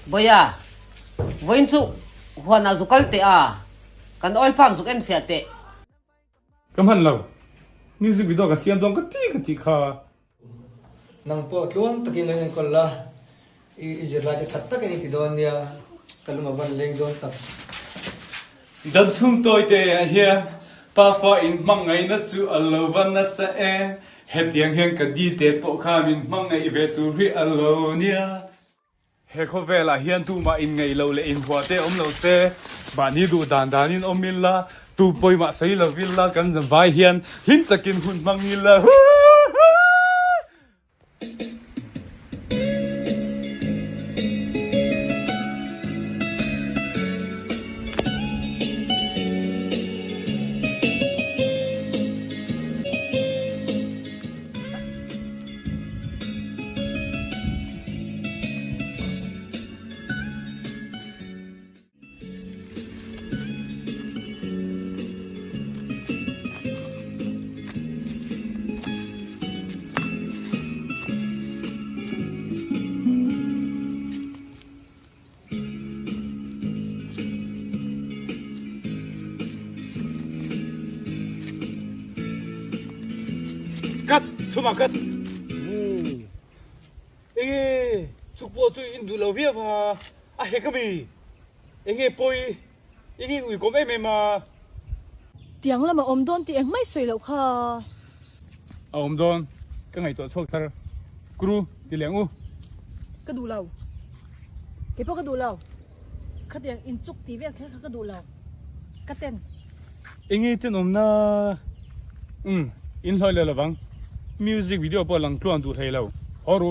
Bawia, vawiin chu huanah zu kal teh a, kan oil palm zuk en fiah teh. Ka hman lo. Music video ka siam dawn ka ti ka tih kha. Nang pawh tluang takin lo enkawl la, i zirlai te that takin i ti dawn nia, ka lung a van leng dawn tak. Dam chhung tawi te ah hian Pafa in hmangaihna chu a lo va nasa em, hetiang hian ka di te pawh kha min hmangaih ve tur hi a lo nia. He khawvelah hian tumah inngeih loh leh inhuah te awm lo se, mahni duh dan danin awm ila, tu pawimah sawi lo ila kan vai hian hlim takin hun hmang ila. Cut! Chhuma cut! Enge chuk pawh chu in duh lo viau a, a hek ami? Enge pawi? Enge in uikawm em em a? Tiang lam a awm dawn tih engmai sawi loh kha. A awm dawn, ka ngaihtuah chhuak thar. Kru, ti leh ang u. Ka duh lo. Kei pawh ka duh lo. Khatiang in chuk tih vel kher kha ka duh lo. Ka ten. Enge tenawmna? Umm, in hlawi leh lovang. Music video pawh lang tluang duh hlei lo. Haw ru.